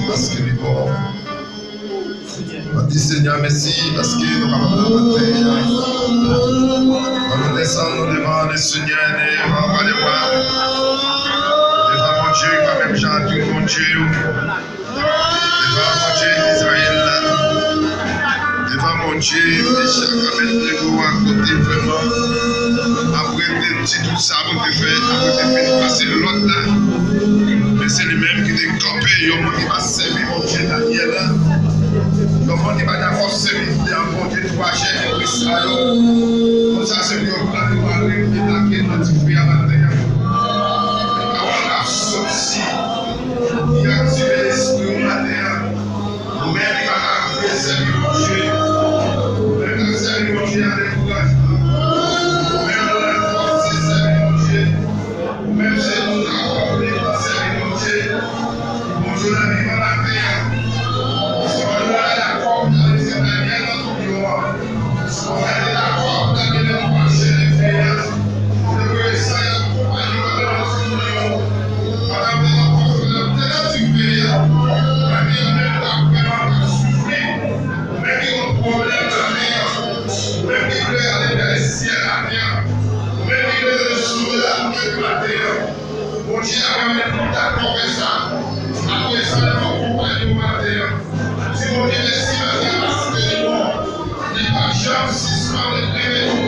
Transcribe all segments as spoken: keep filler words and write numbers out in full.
Paske li bon. N ap di Senyè mèsi paske nou kapab nan maten an. Ann nou desann nou devan le Senyè, devan wa dè wa, devan Bondye ki pa menm jan ak tout Bondye yo, devan Bondye Izrayèl la, devan Bondye Mechak Abèdnego a, kote vrèman apre de ti tout sa pou te fè, apre te fin pase lòd la. Men se li menm ki te kanpe, yon moun ki pa sèvi Bondye Danyèl la, yon moun ki pa dakò sèvi Bondye twa jèn ewis la yo. Konsa se pou yo pran yo ale, yo te lage nan dife a maten an. Pawòl la soti, li aktive lespri w maten an. Ou menm ki pa ka vle sèvi Bondye, ou menm k ap sèvi Bondye a dekourajman, ou menm ou dakò se sèvi Bondye, ou menm se moun dakò pou li pa sèvi Bondye, Bondye nan vivan maten an. Si Bondye dakò pou li sèvi Danyèl nan tout yo an. Ou mèt dakò pou ta gen yon pwòchen enfliyans, pou ke san y ap konpayi w nan tout moun yo. Pandan w te nan kòf, lè w te nan dife a, pandan w menm t ap vrèman t ap soufri, ou menm ki gen pwoblèm nan men an, ou menm ki vle ale vè syèl maten an, ou menm ki vle sove lavi maten an. Bondye a pèmèt nou dakò fè sa. Apre sa, lè w konpayi w maten an, di Bondye mèsi maten an paske li bon. Li p ap janm sispann renmen nou.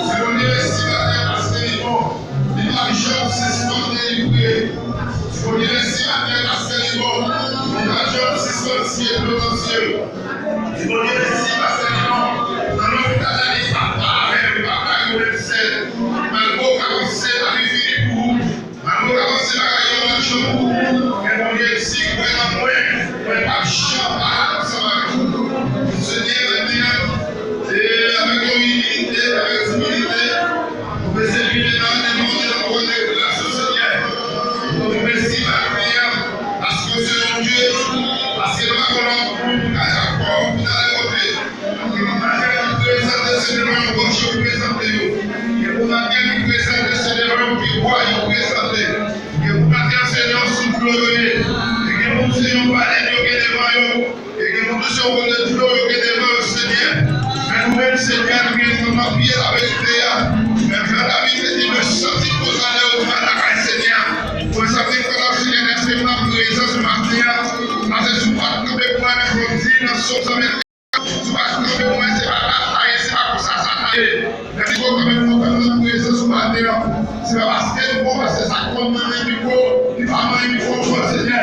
Di Bondye mèsi maten an paske li bon. Li p ap janm sispann delivre. Di Bondye mèsi maten an paske li bon. Li p ap janm sispann siye dlo nan zye. Di Bondye mèsi paske li bon. Nan lopital la, li p ap pa avè m, li p ap pa gen medsen. Malgre w ka panse lavi fini pou ou, malgre w ka panse bagay yo mal jan pou ou, men Bondye di, kwè nan mwen, mwen p ap janm pa ansanm avèk ou. Senyè, maten an, e avèk yon imilite, avèk timidite, nou bezwen vin devan, devan, devan twòn de gras ou, Senyè. Nou di mèsi maten an, paske w se yon Dye, paske nou pa konn lòt moun pou nou ka dakò pou n ale kote. Gen moun maten an ki prezante se devan yon wòch yo prezante yo. Gen moun maten an ki prezante se devan yon pye bwa yo prezante. Gen moun maten an se yon sou dlo yo ye. E gen moun se yon balèn yo gen devan yo. E gen moun tou se yon kote dlo yo gen devan yo, Senyè. Men nou menm, Senyè, nou gen nou nan pye laverite a. Men jan David te di, mwen santi kontan lè yo pran lakay Senyè a. Mwen santi kontan, Senyè, lèske m nan prezans ou maten an. Paske si w pa t kanpe pou mwen, men fò m di nan Sòm san vennkat, si w pa t kanpe pou mwen, se pa batay, se pa konsa sa ta ye. Mèsi pou kanpe pou mwen nan prezans ou maten an. Se pa paske l bon, paske sa k konn manyen pi gwo, li pa manyen pi gwo ankò, Senyè.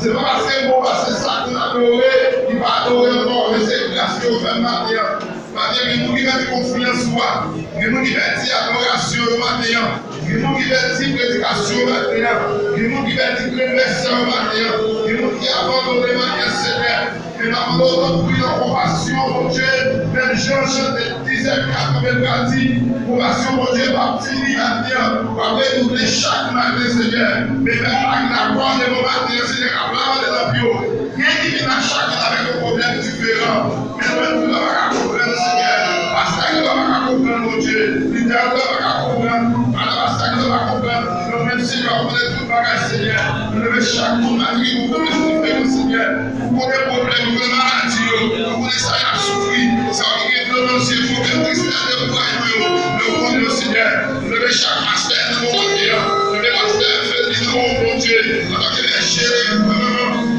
Se pa paske l bon, paske sa k konn adore, li pa adore ankò. Men se gras ke w fè m maten an. Maten, gen moun ki pèdi konfyans ou a. Gen moun ki pèdi adorasyon yo maten an. Gen moun ki pèdi predikasyon yo maten an. Gen moun ki pèdi grenn vèsè yo maten an. Gen moun ki abandone maten an, Senyè. Men n ap mande w tanpri nan konpasyon, Bondye, menm jan chante dizèt kat mwen pral di, konpasyon Bondye p ap fini maten an. W ap renouvle chak maten, Senyè. Men pèp la ki dakò devan maten an, Senyè, k ap lave nan pye w. Gen ki vin a chak jou avèk yon pwoblèm diferan. Men nou menm, nou pa ka konprann, Senyè. Pastè Gilbert pa ka konprann, Bondye. Lidè Gilbert pa ka konprann. Madan pastè Gilbert pa ka konprann. Nou menm, Senyè, ou konnen tout bagay, Senyè. Nou leve chak moun maten pou konnen diferan, Senyè. Ou konnen pwoblèm yo, ou konnen maladi yo. Ou konnen sa y ap soufri. Sa yo ki gen dlo nan zye, pwoblèm, tristès, dekourajman yo. Nou konnen yo, Senyè. Nou leve chak pastè nan moman an. Nou leve pastè Fèdi nan moman, Bondye. Antanke bèje,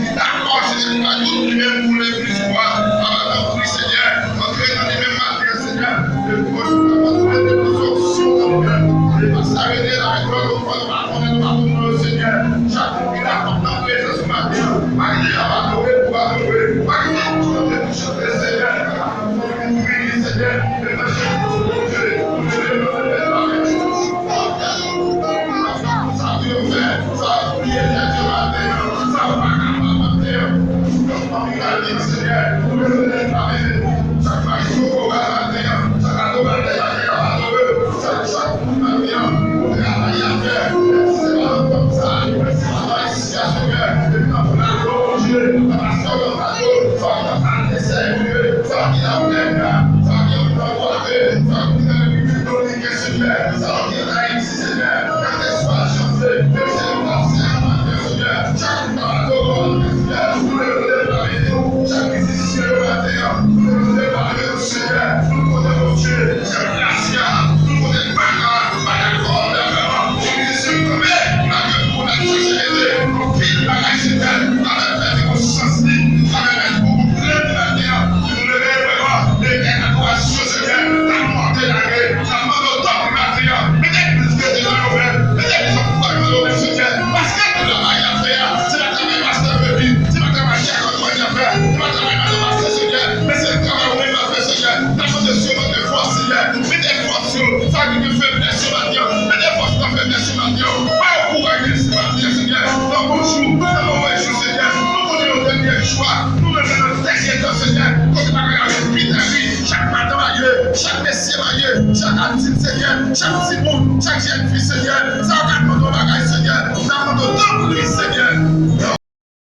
li dakò, Senyè, pou pa tout li menm pou legliz ou a. Papa, tanpri, Senyè, antre nan li menm maten an, Senyè. E pou kontinye kontinye de plis onksyon nan li menm. E pa sa rete la, e pa nou pa konnen, nou pa konn non yo, Senyè. Chak moun ki dakò nan prezans ou maten an. Pa kite y ap adore pou adore. Pa kite y ap chante pou chante, Senyè. Chak mesye marye, chak Adin, Senyè, chak timoun, chak jèn fi, Senyè, sa yo ka mande yon bagay, Senyè, n ap mande w, tanpri, Senyè,